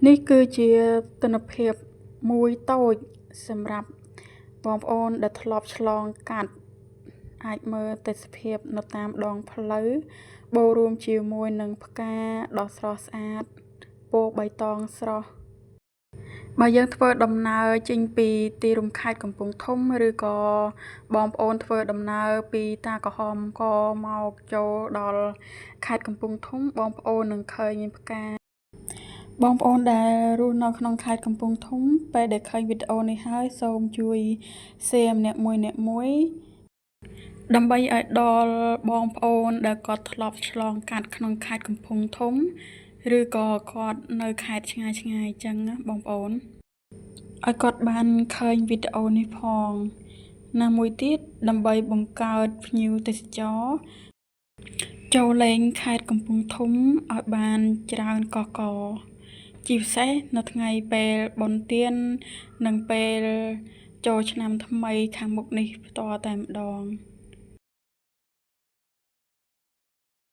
នេះគឺជាទិដ្ឋភាពមួយតូចសម្រាប់បងប្អូនដែលធ្លាប់ឆ្លងកាត់អាចមើលទេសភាពនៅតាមដងផ្លូវបូករួមជាមួយនឹងផ្កាដ៏ស្រស់ស្អាតពណ៌បៃតងស្រស់បើយើងធ្វើដំណើរចេញពីទីរួមខេត្តកំពង់ធំឬក៏បងប្អូនធ្វើដំណើរពីតាក្រហមកមកចូលដល់ខេត្តកំពង់ធំបងប្អូននឹងឃើញផ្កាបងប្អូនដែលរស់នៅក្នុងខេត្តកំពង់ធំពេលដែលឃើញវីដេអូនេះហើយសូមជួយ share ម្នាក់មួយអ្នកមួយដើម្បីឲ្យដល់បងប្អូនដែលគាត់ធ្លាប់ឆ្លងកាត់ក្នុងខេត្តកំពង់ធំឬក៏គាត់នៅខេត្តឆ្ងាយឆ្ងាយអញ្ចឹងណាបងប្អូនឲ្យគាត់បានឃើញវីដេអូនេះផងណាមួយទៀតដើម្បីបង្កើតភ្ញៀវទេសចរចូលលេងខេត្តកំពង់ធំឲ្យបានច្រើនកកកជាពិសេសនៅថ្ងៃពេលបុណ្យទាននិងពេលចូលឆ្នាំថ្មីខាងមុខនេះផ្ទាល់តែម្ដង។